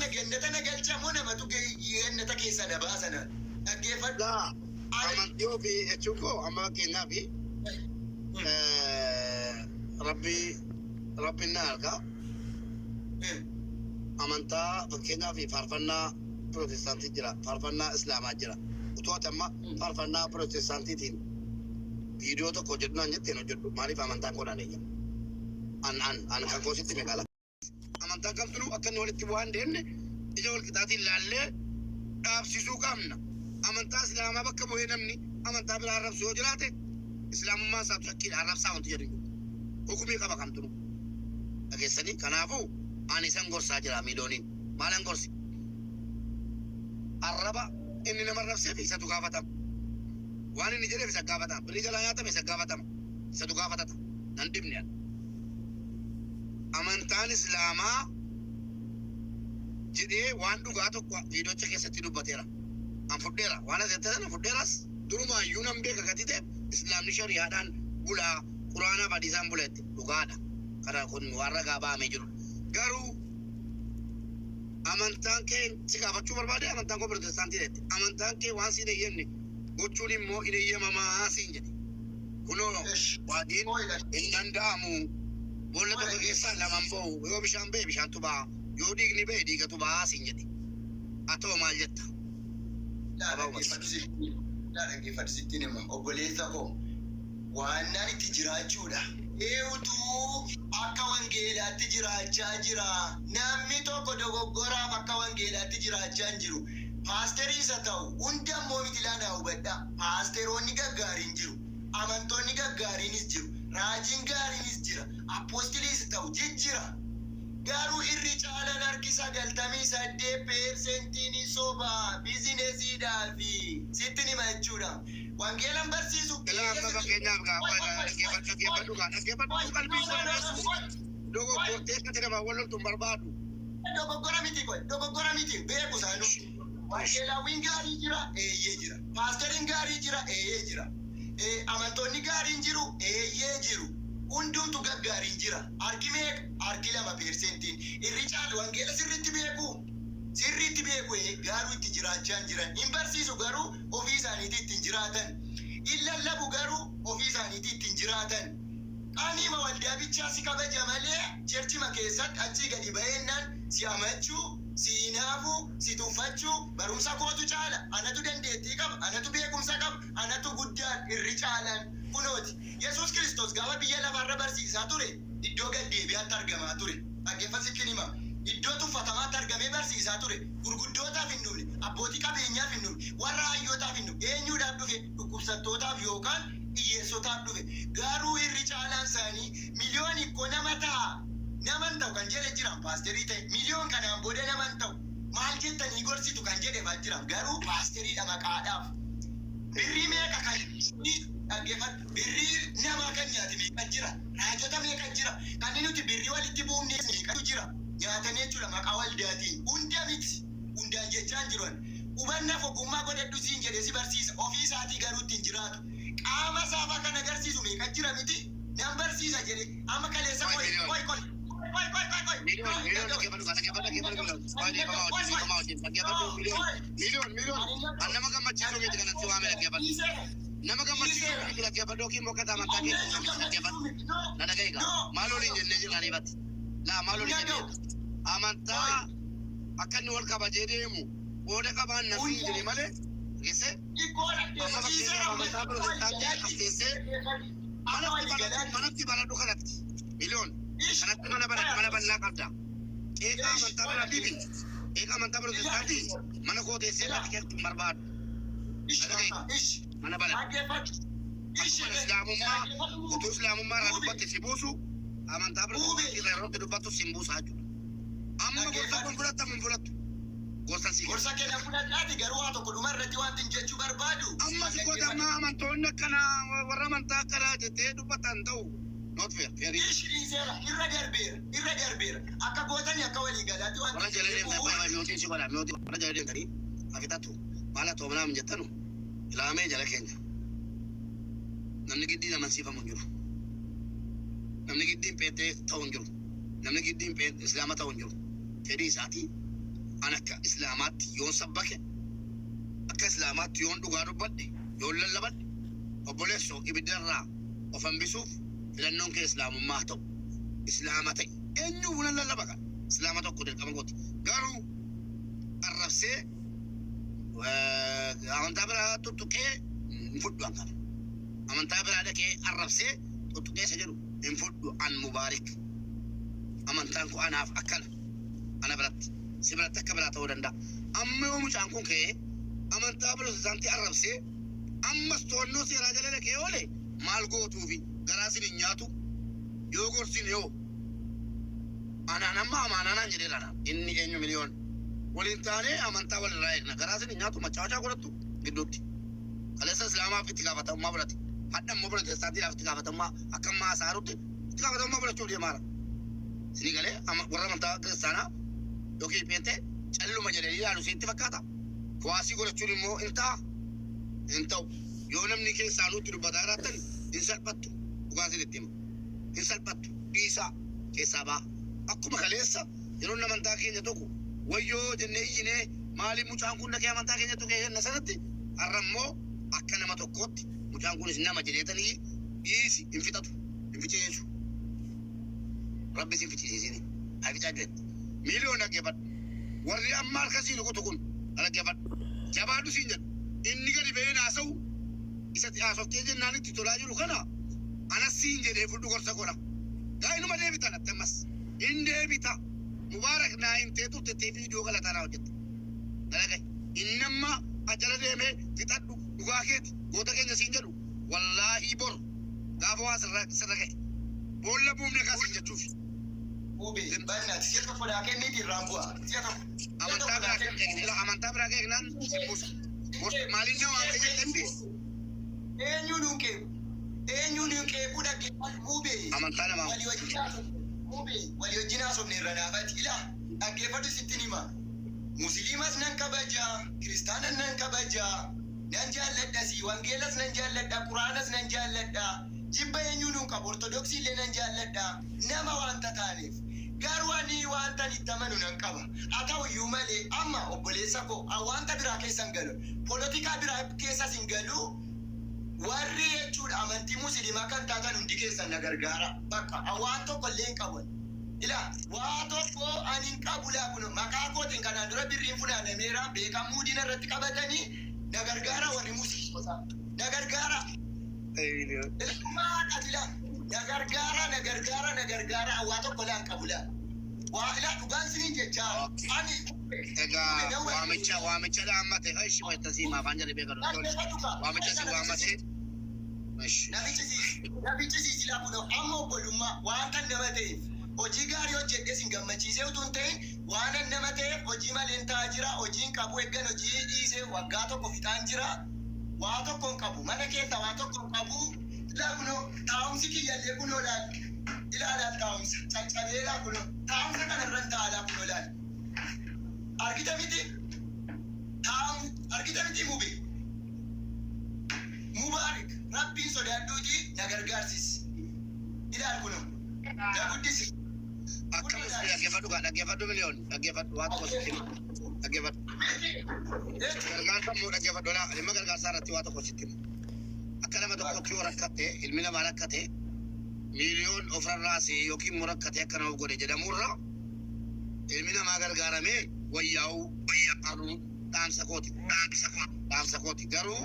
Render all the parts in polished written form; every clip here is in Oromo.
sana gannata na galcha moo namatu gannata keessa na baasa naan? Dhaggeeffadhu. Laa Ani amantii ofii jechuun koo amma fakkeenyaaf rabbi rabbiin na arga. Amantaa fakkeenyaaf faarfannaa Pirootestaantii jira, faarfannaa Islaamaa jira. Utuu ati amma faarfannaa Pirootestaantiitiin viidiyoo tokko hojjedhu naan jette hin hojjedhu. Maaliif? Amantaan koo naan eeyyama. An an an kan koo sitti meqala. Amantaa kamtuu akka inni walitti bu'aa hin deemne ija wal qixaatiin laallee dhaabsisuu qabna. Amantaa Islaamaa bakka bu'ee namni amantaa biraa arrabsu yoo jiraate, Islaamummaan isaatu shakkiidha. Arrabsaa wanti jedhu hin jiru. Hukumii qaba kamtuu. Dhageessanii? Kanaafuu ani isan gorsaa jira miiliyooniin. Maalan gorsi? Arraba inni nama arrabseef isatu gaafatama. Waan inni jedheef isa gaafatama. Birrii jalaa nyaatame isa gaafatama. Isatu gaafatata. Nan dhibne ani. Amantaan Islaamaa jedhee waan dhugaa tokko viidiyoocha keessatti dubbateera. An fudheera. Waan as jette sana fudheeras, durumaayyuu nan beeka gatii ta'e. Islaamni shari'aadhaan bulaa, Quraanaaf hadiisaan bula jette, dhugaadha. Kana kun waan ragaa ba'amee jiru. Garuu amantaan kee si gaafachuu barbaade, amantaan koo Pirootestaantii jette. Amantaan kee waan siin eeyyamne gochuun immoo hin eeyyamamaa siin jedhe. Kunoo waadiin hin danda'amu. Boolla tokko keessaa laman ba'u. Yoo bishaan ba'e bishaantu ba'a. Yoo dhiigni ba'e dhiigatu ba'a siin jedhe. Atoo maal jetta? Laa dhaggeeffadhu, sittiin hima, obboleessa koo, waannaan itti jiraachuudha. Eewutu akka wangeelaatti jiraachaa jira? Namni tokko dogoggoraaf akka wangeelaatti jiraachaa hin jiru. Paasterii isa ta'u hunda immoo miti, laa naa hubadhaa. Paasteroonni gaggaariin jiru. Amantoonni gaggaariinis jiru. Raajiin gaariinis jira. Apostiliis ta'u jijjira. Garuu irri caalan, harki 98%iin soba, businessiidhaa fi sittin hima jechuudha. Wangeelan barsiisu. Ilaa, amma fakkeenyaaf gaa dhaggeeffadhu, dhaggeeffadhu gaa, dhaggeeffadhu. Qalbii koo dhageessu, dogoggortee akkati namaa wal loltu hin barbaadu. Dogoggora miti qoy, dogoggora miti, beeku isaanuu. Wangeelaawwiin gaarii jira, eeyyee jira. Paasteriin gaarii jira, eeyyee jira. Amantoonni gaariin jiru, eeyyee jiru. Hundumtu gaggaariin jira. Harki meeqa? Harki 2%iin. Irri caalu wangeela sirriitti beeku. Sirriitti beeku, garuu itti jiraachaa hin jiran. Hin barsiisu, garuu ofii isaaniitii ittiin jiraatan. Hin lallabu, garuu ofii isaaniitii ittiin jiraatan. Anima waldaa bichaa si kabaja malee, churchima keessatti achii gadi baheennaan si amachuu, si hinaafuu, si tuffachuu, barumsa kootu caala, anatu dandeettii qaba, anatu beekumsa qaba, anatu guddaan irri caalaan kunooti. Yesuus Kiristoos gaafa biyya lafaarra barsiisaa ture iddoo gaddeebi'aatti argamaa ture. Dhaggeeffa, sittin hima. Iddoo tuffatamaatti argamee barsiisaa ture. Gurguddootaaf hin dhufne, abbootii qabeenyaaf hin dhufne, warra hayyootaaf hin dhufne. Eenyuudhaaf dhufe? Dhukkubsattootaaf yookaan hiyyeessotaaf dhufe. Garuu irri caalaan isaanii miliyoon ikkoo nama ta'a. Nama hin ta'u kan jedhe jiran, paasterii ta'e. Miliyoon kanaan booda nama hin ta'u. Maal jettanii gorsitu kan jedhe fa'aa jira. Garuu paasteriidha maqaadhaaf. Birrii meeqa kan dhaggeeffadhu. Birrii namaa kan nyaate meeqa jira? Raajota meeqa jira? Kan nuti birrii walitti buufne meeqatu jira? Nyaatanii jechuudha maqaa waldaatiin. Hunda miti. Hundaan jechaa hin jiru. Hubannaaf ogummaa godhadhu siin jedhee si barsiisa. Ofii isaatii garuu ittiin jiraatu. Qaama saafaa kan agarsiisu meeqa jira miti? Nan barsiisa jedhe. Amma kaleessa qoy qoy qoy qoy qoy qoy qoy. Miliyoon, miliyoon, dhaggeeffadhu, dhaggeeffadhu, dhaggeeffadhu, miliyoon. Qoy, dhiifama wajjin, dhiifama wajjin, dhaggeeffadhu, miliyoon, miliyoon, miliyoon. An nama gammachiisuu miti kanatti waame, dhaggeeffadhu. Nama gammachiisuu miti, dhaggeeffadhu, yookiin immoo akkata amantaa keessa miti, dhaggeeffadhu. Na dhaga'i gaa. Maal waliin jennee jirra ariifatti? Laa, maal waliin jennee jirra? Amantaa akka inni wal kabajee deemu qooda qabaan nafsi hin jedhe malee, geesse amma fakkeenyaaf amantaa Pirootestaantii as teessee manatti baradhu, manatti baradhu kanatti, miliyoon kanatti mana baradhu, mana bal'aa qabda. Qeeqa amantaa biraatiif, qeeqa amantaa Pirootestaantii mana koo teessee ati keessatti hin barbaadu. Mana baradhu. Akkuma Islaamummaa utuu Islaamummaa irraa dubbatte si buusu, amantaa Pirootestaantii irraa yeroo itti dubbattu si hin buusaa jechuudha. Amma gorsa kun fudhattamu hin fudhattu. Gorsa si Gorsa kee nan fudhadhaati, garuu waa tokko dhuma irratti wanti hin jechuu barbaadu. Amma si goota ammaa amantoonni akkanaa, warra amantaa akkanaa jettee dubbatan ta'u, not fair, fair. Ishi, dhiiseera, irra darbeera, irra darbeera. Akka gootani akka walii galaatti wanti Warra jala deemtan jedhu. Mute si godha, mute. Warra jala deemtanii afitatu maal haa ta'u jettanu ilaamee jala keenya. Namni giddiin amansiifamu hin jiru. Namni giddiin peetee ta'u hin jiru. Namni giddiin Islaama ta'u hin jiru. Fedhii isaatii. An akka Islaamaatti yoon sabbake, akka Islaamaatti yoon dhugaa dubbadhe, yoon lallabadhe, obboleessoo, ibiddarraa of hambisuuf filannoon kee Islaamummaa haa ta'u. Islaama ta'e. Eenyuuf nan lallaba kan Islaama tokko dirqama kooti. Garuu arrabsee amantaa biraa tuttuqee hin fudhu an kana. Amantaa biraa dhaqee arrabsee tuttuqee isa jedhu hin fudhu an Mubaarik. Amantaan koo anaaf akkana. Ana biratti. Si biratti akka biraa ta'uu danda'a. Amma yoo mucaan kun ka'ee amantaa Pirotestaantii arrabsee ammas to'annoo seeraa jala dhaqee oole maal gootuufi? Garaa isin hin nyaatu? Yoo gorsine hoo? Anaan amma amaanaa naan jedheera anaan. Inni eenyu Miliyoon. Waliin taanee amantaa walirraa eegna. Garaa isin hin nyaatu machaawachaa godhattu gidduutti. Kaleessa Islaamaaf itti gaafatamummaa fudhate. Hadha immoo Pirotestaantiidhaaf itti gaafatamummaa akka ammaa haasa'aarutti itti gaafatamummaa fudhachuuf deemaara. Isinii galee warra amantaa kiristaanaa yookiin pheenxee calluma jedhanii ilaalu isinitti fakkaata? Kuwaasii godhachuun immoo hin ta'a? Hin ta'u. Yoo namni keessaa nutti dubbataa jiraattan hin salphattu. Dhugaa isinitti hima. Hin salphattu. Dhiisaa. Keessaa ba'a. Akkuma kaleessa yeroo amantaa keenya tokko wayyoo jennee iyyinee, maaliif mucaan kun dhaqee amantaa keenya tuqee jenna sanatti, har'a immoo akka nama tokkootti mucaan kunis nama jedheetanii dhiisi. Hin fixatu. Hin ficeesu. Rabbi sin ficcisiisini. Haa ficaa jedhe. Miiliyoon, dhaggeeffadhu. Warri amma harka siin rukutu kun, dhaggeeffadhu. Jabaadhu siin jedhu. Inni gadi ba'ee haasa'u isatti haasoftee jennaan itti tolaa jiru kana anas siin jedhee fudhu gorsa godha. Gaa inuma deebitan atti ammas. Hin deebita. Mubaarak naa himtee turte tee viidiyoo galataa naa hojjette. Dalagai. Inni amma ajala deemee fixadhu, dhugaa keeti, goota keenya siin jedhu, wallaahii bor gaafa waa sirra sirra ga'e boolla buufne kaasiin jechuufi. Ube, bannaati si'a tokko naa kenniiti irraan bu'a. Si'a tokko. Si'a Amantaa tokko naa biraa kenni. Amantaa biraa keeknaan sin buusa. Maaliin nama waamte jette miti? Eenyuun hin qeequ? Eenyuun hin qeequ, dhaggeeffadhu Mube. Amantaa namaa. Walii wajjin haasofne. Mube, walii wajjin haasofne irra naafati. Ilaa, dhaggeeffadhu, sittin hima. Musliimas nan kabaja, kiristaanas nan kabaja, nan jaalladhasi, wangeelas nan jaalladha, quraanas nan jaalladha. Jibba eenyuun hin qabu, ortodoksii illee nan jaalladha. Nama wanta taaneef. Garuu ani wanta itti amanu nan qaba. Haa ta'u iyyuu malee amma obboleessa koo wanta biraa keessa hin galu. Polotikaa biraa keessas hin galu. Warri jechuudha amantii Musliimaa kan taatan hundi keessan na gargaara. Bakka waan tokko illee hin qabu. Ilaa, waa tokko ani hin qabu. Laa, kun maqaa kootiin kanaan dura birriin funaanameera, beekan muudiin irratti qabatanii. Na gargaara, warri Musliimota. Na gargaara. Ilmaa ati laa, na gargaara, na gargaara, na gargaara. Waa tokko laa hin qabu laa. Waa ilaa, dhugaan siniin jechaa. Ani. Egaa waamicha dhaammate ishi wayita siima afaan jedhee beekatu. Waamicha si waamate. Ishi. Na ficcisiisi. Laa, kunoo amma obbolummaa wanta nama ta'eef, hojii gaarii hojjedhee sin gammachiisee utuu hin ta'in, waan nama ta'eef hojii malee ta'aa jira. Hojiin qabu, eeggan hojii dhiisee waggaa tokko fixaan jira. Waa tokko hin qabu, mana keessa waa tokko hin qabu. Laa, kunoo taa'umsi kiyyallee kunoo laal, ilaalaa, taa'umsa caccabee. Laa, kunoo taa'umsa kanarra hin taa'aa. Laa, kunoo laal, argita miti? Taa'um argita miti? Mube Mubaarik, Rabbiin sodaadhuuti na gargaarsis. Ilaal, kunoo na guddisi. Akka musliima dhaggeeffadhu gaa, dhaggeeffadhu Miliyoon, dhaggeeffadhu, waa tokko sitti hima, dhaggeeffadhu. Gargaarsa immoo dhaggeeffadhu. Laa, dhimma gargaarsaa irratti waa tokko sitti hima. Akka nama tokkotti yoo rakkatte, ilmi namaa rakkate, Miliyoon ofirraas yookiin immoo rakkate akka nama godhe jedhamurra ilmi namaa gargaaramee wayyaa'uu aduu dhaamsa kooti, dhaamsa kooti. Garuu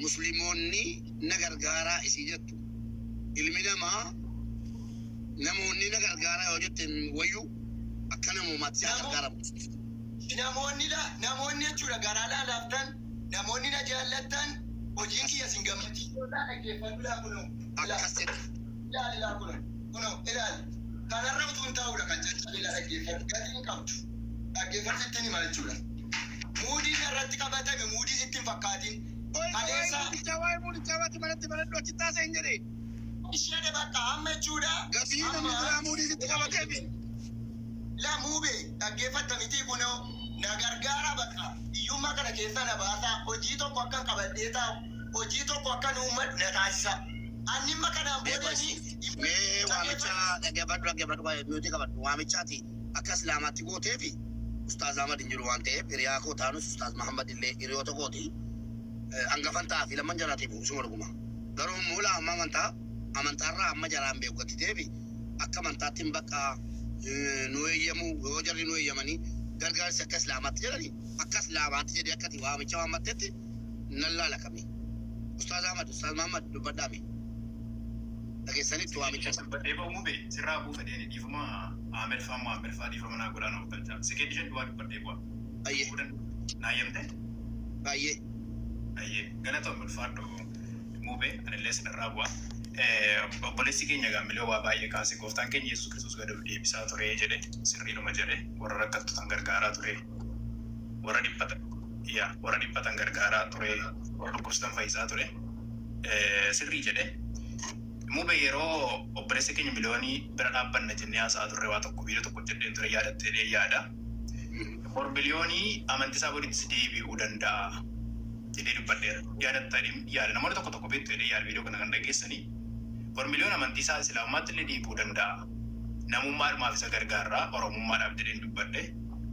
Musliimoonni na gargaaraa isii jettu, ilmi namaa namoonni na gargaaraa yoo jette wayyuu akka namoomaatti si haa gargaaramu. Namoonni la, namoonni jechuudha garaa laalaaftan, namoonni na jaallattan, hojiin kiyya sin gammachiisuu dhaggeeffadhu. Laa, kunoo Akkas jedhe. ilaali. Laa, kunoo, kunoo ilaali. Kanarra utuu hin taa'uudha kan caccabe. Laa, dhaggeeffadhu, gatii hin qabdu, dhaggeeffadhu, sittin hima jechuudha. Muudii irratti qabatame, muudii sitti hin fakkaatin. Kaleessa Waa'ee muudichaa waati manatti baradhu achi taasise hin jedhe. Isheedhe bakka amma jechuudha. Gatii namni biraa muudii sitti qabateefi. La, Muube, dhaggeeffatta miti? Kunoo na gargaara, bakka hiyyummaa kana keessa na baasaa. Hojii tokko akkan qabadhee taa'u, hojii tokko akkan uummadhu na taasisa. Annimma kanaan boodanii Mee waamicha dhaggeeffadhu, dhaggeeffadhu, waa'ee mute qabadhu. Waamichaati akka Islaamaatti gooteefi Ustaaz Ahmad hin jiru waan ta'eef, hiriyaa koo taanus, Ustaaz Muhammad illee hiriyoota kooti. Hangafan ta'aa fi lamman jaraatiif isuma dhuguma. Garuu immoo laa amma amantaa amantaarraa amma jaraan beeku gatti ta'eef, akka amantaatti hin bakka nu eeyyamu. Yoo jarri nu eeyyamanii gargaarsi akka islaamaatti jedhani, akka islaamaatti jedhee akkati waamicha waammattetti nan laala kami. Ustaaz Ahmad, Ustaaz Muhammad, dubbadhaami. Dhageessanitti waamicha isa. Dubbadhee ba'uu be sirraa bu'uu fedheeni, dhiifama. Ahmed faa, Muhammad faa, dhiifama naa godhaa, nama galchaa. Sekeendii 5 duwwaa dubbadhee bu'a. Ayyee. Bu'uu danda'a. Naa eeyyamte? Baay'ee. Ayyee, galatoon, ulfaadhu Muubee, anillee sinirraa bu'a. Obboleessi keenya gaammilee waa baay'ee kaase. Gooftaan keenya Yesuus Kiristoos gad of deebisaa ture jedhe, sirriidhuma jedhe. Warra rakkattotan gargaaraa ture. Warra dhiphatan, yaa, warra dhiphatan gargaaraa ture. Warra dhukkubsatan fayyisaa ture. Sirrii jedhe. Mube, yeroo obboleessa keenya Miliyoonii bira dhaabbanna jennee haasa'aa turre, waa tokko viidiyoo tokko hojjedheen ture, yaadattee yaada. Bor Miliyoonii amantii isaa boritti deebi'uu danda'a jedhee dubbadheera. Yaadatta yaada, namoonni tokko tokko beektu jedhee yaada viidiyoo kana kan dhageessanii. Bor Miliyoon amantii isaa Islaamummaatti illee deebi'uu danda'a. Namummaadhumaaf isa gargaarraa, Oromummaadhaaf jedheen dubbadhe.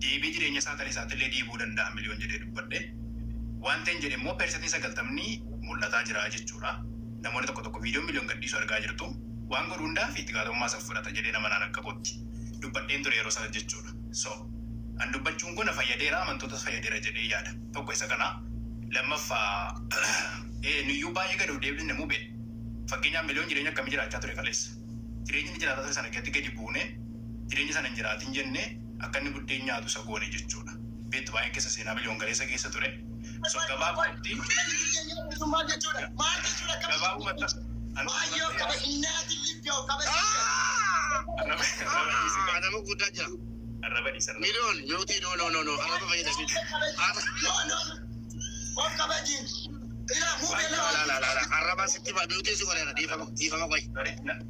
Deebi'ee jireenya isaa kan isaatti illee deebi'uu danda'a Miliyoon jedhee dubbadhe. Wanta hin jedhe immoo 90% mul'ataa jira jechuudha. Namoonni tokko tokko viidiyoo Miliyoon gadhiisu argaa jirtu. Waan godhu hundaa fi itti gaafatamummaa isa fudhata jedhee nama naan akka kootti dubbadheen ture yeroo sana jechuudha. So, an dubbachuun kun na fayyadeera, amantootas fayyadeera jedhee yaada. Tokko isa kana. Lammaffaa, nuyyuu baay'ee gad of deebisne, Mube. Fakkeenyaaf, Miliyoon jireenya akkamii jiraachaa ture kaleessa? Jireenya inni jiraataa ture sana keessatti gadi buune, jireenya sana hin jiraatin jenne, akka inni buddeen nyaatu isa goone jechuudha. Beektu, baay'een keessa seenaa Miliyoon kaleessa keessa ture. So gabaabumatti Maal jechuudha? Maal jechuudha? Gabaabumatti Baay'ee of qaba hinnaati libbi of qaba. Arraba dhiisi. Nama guddaa jira. Arraba dhiisi. Arraba. Miliyoon mute, no, no, no, no, arraba fayyadamin. No, no. Of kabajiin. Ila Mubee La la la la la, arraba sitti ba mute si godheera, dhiifama, dhiifama, qoy.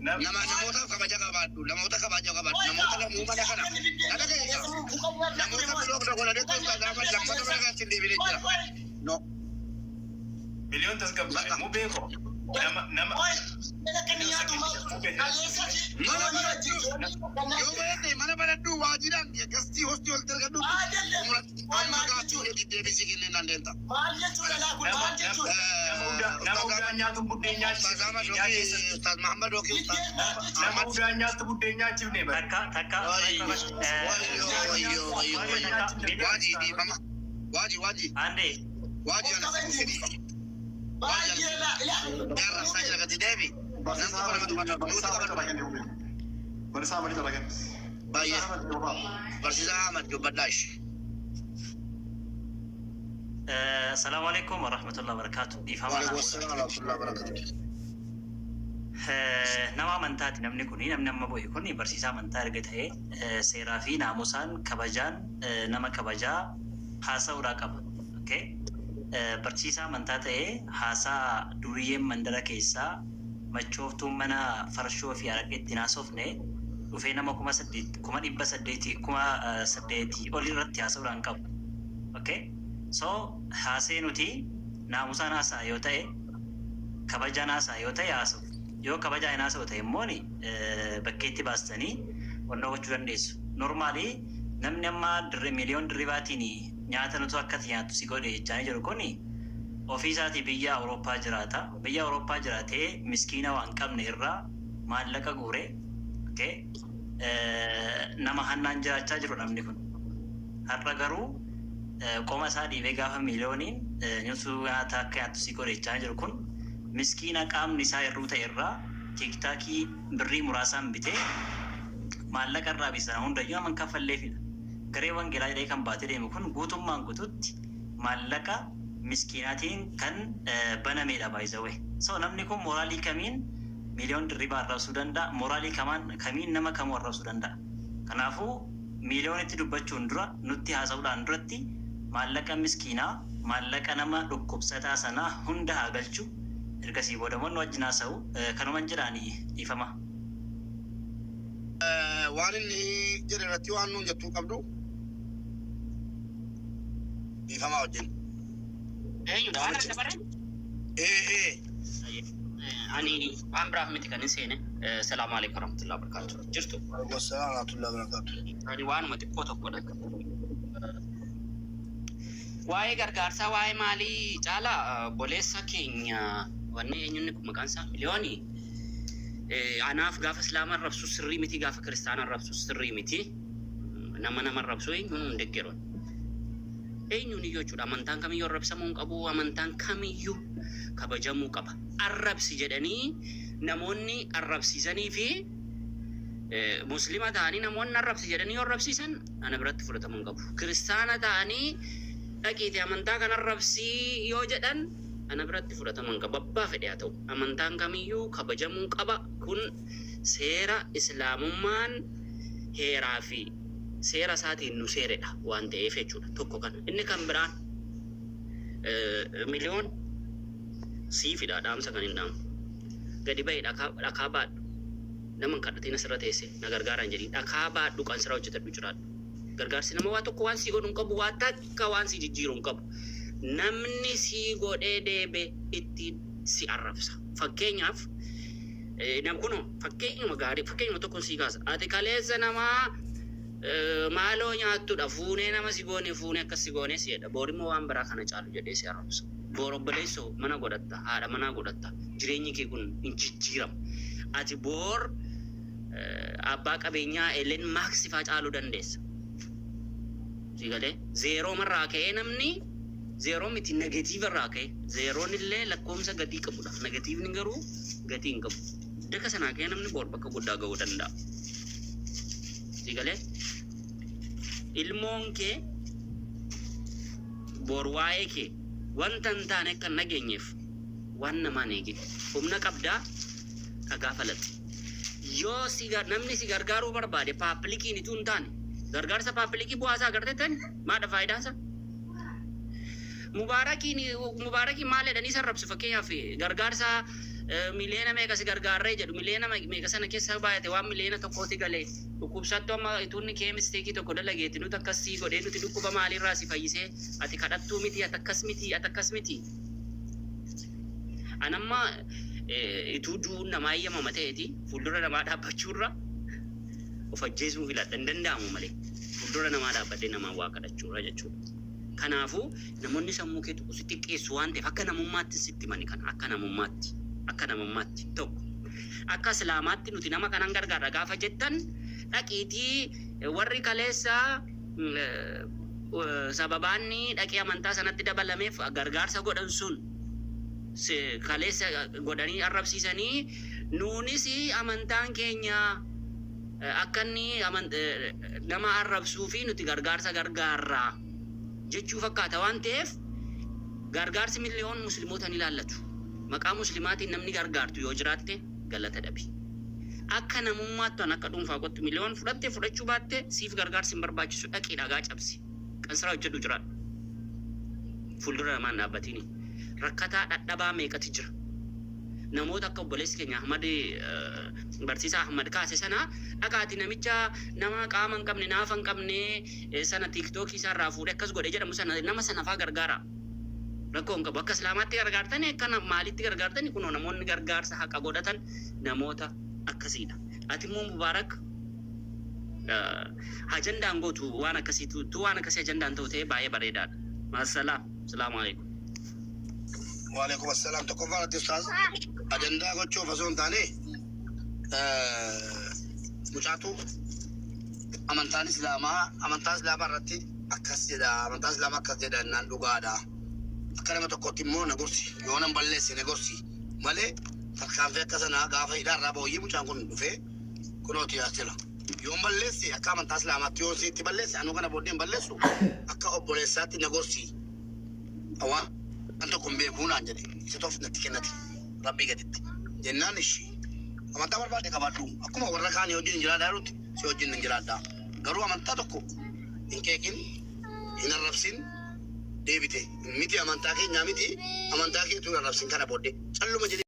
Nama namootaaf kabaja qabaadhu, namoota kabaja qabaadhu, namoota lamuu mana kana na dhagayeessa, namoota biroo godhanii Ustaaz Ahmad lammata mana kanatti hin deebine jira, no. Miliyoon tasgabbaa'e, Mubee ko, nama nama Mana baradhu, yoo baradhe mana baradhu, waajiraan gastii hostii ol argadhu, amma gaachuu keetii deebisii kennee nan deemta. Maal jechuudha laa kun, maal jechuudha? Nama udaan nyaatu buddeen Ustaaz Ahmad nyaachifne. yookiin Ustaaz Muhammad yookiin Ustaaz Nama Ahmad. udaan nyaattu buddeen nyaachifne bara. Takka takka. Wayyo, wayyo, wayyo, wayyo, waaji, dhiifama, waaji, waaji. Ande. Waaji, ana si dhiifama. Baay'ee laa ilaa. Jaarraa jira gadi deebi. Barsiisaa Ahmad irra kenni. Barsiisaa Ahmad irra kenni. Baay'ee. Barsiisaa Ahmad, dubbadhaa ishee. Asalaamu alaikum warahmatullahi wabarakatuh. Dhiifama. Waalaikum assalam warahmatullahi wabarakatuh. Nama amantaati namni kuni, namni amma bu'e kun barsiisaa amantaa erga ta'e, seeraa fi naamusaan, kabajaan, nama kabajaa haasa'uudhaa qaba. Okay? Barsiisaa amantaa ta'ee haasaa duriyyeen mandara keessaa machooftuun mana farshoo fi araqee ittiin haasofne dhufee nama 8,000, 800,000, 8,000 ol irratti haasa'uudhaan qabu. Okay? So haasee nuti naamusaan haasa'a yoo ta'e, kabajaan haasa'a yoo ta'e haasa'u. Yoo kabajaa hin haasa'u ta'e immoo bakkeetti baastanii onnoo gochuu dandeessu. Normally, namni amma dirre Miliyoon Dirribaatiin nyaata nutu akkati nyaattu si godhe jechaanii jiru kuni ofii isaatii biyya Awurooppaa jiraata. Biyya Awurooppaa jiraatee miskiina waan qabne irraa maallaqa guure, okay? Nama hannaan jiraachaa jiru namni kun. Har'a garuu qoma isaa dhiibee gaafa Miliyooniin nutu nyaata akka nyaattu si godhe jechaa jiru kun, miskiina qaamni isaa hir'uu ta'e irraa TikTokii birrii muraasaan bitee maallaqa irraa bisan hundayyuu nama hin kaffalleefidha. Garee wangeelaa jedhee kan baatee deemu kun guutummaan guututti maallaqa miskiinaatiin kan banamedha, by the way. So namni kun moraalii kamiin Miliyoon Dirribaa arrabsuu danda'a? Moraalii kamaan kamiin nama kamuu arrabsuu danda'a? Kanaafuu Miliyoonitti dubbachuun dura, nutti haasa'uudhaan duratti, maallaqa miskiinaa, maallaqa nama dhukkubsataa sanaa hunda haa galchu. Ergasii booda immoo nu wajjin haasa'u. Kanuman jedhaani, dhiifama. Waan inni jedhe irratti waan nuun jettuu qabdu, dhiifamaa wajjin. Eenyudha? Ana dabareen? Ee ee. Ani waan biraaf miti kan hin seene. Salaamu alaikum warahmatullahi wabarakatuh. Jirtu? Waalaikum assalam warahmatullahi wabarakatuh. Ani waanuma xiqqoo tokkodha. Waa'ee gargaarsaa, waa'ee maalii caalaa, obboleessa keenya wanni eenyunni kun maqaan isaa Miliyoonii. Anaaf gaafa islaama arrabsu sirrii miti, gaafa kiristaana arrabsu sirrii miti. Nama nama arrabsu eenyuun hin deeggaru. Eenyuun iyyuu jechuudha. Amantaan kamiyyuu arrabsamuu hin qabu. Amantaan kamiyyuu kabajamuu qaba. Arrabsi jedhanii namoonni arrabsiisanii fi muslima ta'anii namoonni arrabsi jedhanii yoo arrabsiisan ana biratti fudhatamuu hin qabu. Kiristaana ta'anii dhaqiite amantaa kan arrabsii yoo jedhan ana biratti fudhatamuu hin qabu. Abbaa fedhe haa ta'u. Amantaan kamiyyuu kabajamuu qaba. Kun seera islaamummaan heeraa fi seera isaatiin nu seeredha waan ta'eef jechuudha. Tokko kana. Inni kan biraan, Miliyoon, siifidha dhaamsa kan hin dhaamu. Gadi bahi, dhakaa baadhu. Nama hin kadhatiin, asirra teesse na gargaaraan jedhi. Dhakaa baadhu, kan sirraa hojjetadhu jiraadhu. Gargaarsi nama waa tokko waan sii godhu hin qabu, waa takka waan sii jijjiiru hin qabu. Namni sii godhee deebe ittiin si arrabsa. Fakkeenyaaf, nam kunoo fakkeenyuma gaarii, fakkeenyuma tokko sii kaasa. Ati kaleessa namaa maaloo nyaattudha fuunee nama si goone, fuunee akkas si goone si jedha. Boor immoo waan biraa kana caalu jedhee si arrabsa. Boor obboleessoo mana godhatta, haadha manaa godhatta. Jireenyi kee kun hin jijjiirama. Ati boor abbaa qabeenyaa Elon Musk faa caaluu dandeessa. Si galee zeeroo marraa ka'ee, namni zeeroo miti, negative irraa ka'e, zeeroon illee lakkoomsa gatii qabudha. Negativeni garuu gatii hin qabu. Daka sanaa ka'ee namni boor bakka guddaa ga'uu danda'a. Si galee ilmoon kee boor waa'ee kee wanta hin taane akka hin dhageenyeef waan namaan eegin. Humna qabdaa, dhagaa falaxi. Yoo si namni si gargaaruu barbaade publiciin ituu hin taane, gargaarsa publicii bu'aa isaa agartee tani maadha faayidaan isaa? Mubaarakiin maal jedhanii sarrabsu? Fakkeenyaaf, gargaarsa miliyoona meeqa si gargaarree jedhu. Miliyoona meeqa sana keessa baay'ate waan miliyoona 1ti galee dhukkubsattu amma ituunni kee mistakeii tokko dalageetti nuti akkas sii godhee, nuti dhukkuba maaliirraa si fayyisee, ati kadhattuu miti, ati akkas miti, ati akkas miti. Anamma ituu du'uun namaa eeyyamama ta'eeti fuuldura namaa dhaabbachuurra of ajjeesuu filadha, hin danda'amu malee, fuuldura namaa dhaabbadhee namaa waa kadhachuurra jechuudha. Kanaafuu namoonni sammuu kee tuqu si xiqqeessu waan ta'eef, akka namummaatti sitti mani kana, akka namummaatti tokko. Akka islaamaatti nuti nama kanan gargaarra gaafa jettan, dhaqiitii warri kaleessa sababaanni dhaqee amantaa sanatti dabalameef gargaarsa godhan sun kaleessa godhanii arrabsiisanii, nuunis amantaan keenya akka inni nama arrabsuu fi nuti gargaarsa gargaarraa jechuu fakkaata waan ta'eef, gargaarsi Miliyoon musliimoota ni ilaallatu. Maqaa muslimaatiin namni gargaartu yoo jiraatte galata dhabi. Akka namummaatti, akka dhuunfaa kottu, Miliyoon, fudhatte fudhachuu baatte siif gargaarsi hin barbaachisu. Dhaqii dhagaa cabsi. Qansiraa hojjedhu jiraadhu. Fuuldura namaan dhaabbatini. Rakkataa dhadhabaa meeqati jira. Namoota akka obboleessi keenya Ahmad, barsiisaa Ahmad kaase sana, dhaqaati namicha nama qaama hin qabne, naafa hin qabne sana TikTokii isaarraa fuudhee akkas godhe jedhamu sana, nama sana faa gargaara. Rakkoo hin qabu. Akka islaamaatti gargaartani, akka maalitti gargaartani, kunoo namoonni gargaarsa haqa godhatan namoota akkasiidha. Ati immoo Mubaarak, ajandaan gootu waan akkasiitu tu waan akkasii ajandaan ta'u ta'ee baay'ee bareedaadha. Maasalaam. Salaamu alaikum. Waalaikum assalaam. Tokkoffaa irratti, ustaaz, ajandaa gochuuf osoo hin taane, mucaatu amantaan islaamaa, amantaa islaamaa irratti akkas jedha, amantaa islaamaa akkas jedha jennaan dhugaadha. Akka nama tokkotti immoo na gorsi, yoo nan balleesse na gorsi malee, tarkaanfii akka sanaa gaafa hidhaarraa booyyee mucaan kun dhufee kunooti as jira. Yoon balleesse, akka amantaa islaamaatti yoo sitti balleesse, anuu kana booddee hin balleessu, akka obboleessaatti na gorsi. Waan tokko hin beekuu naan jedhe, isa tof natti kennate rabbii gaditti jennaan, ishii amantaa barbaade qabaadhu, akkuma warra kaanii wajjin hin jiraadhaa jirutti si wajjin hin jiraadhaa, garuu amantaa tokko hin qeeqin, hin arrabsin, deebite miti amantaa keenyaa miti, amantaa keetu hin arrabsin kana booddee calluma jedhee.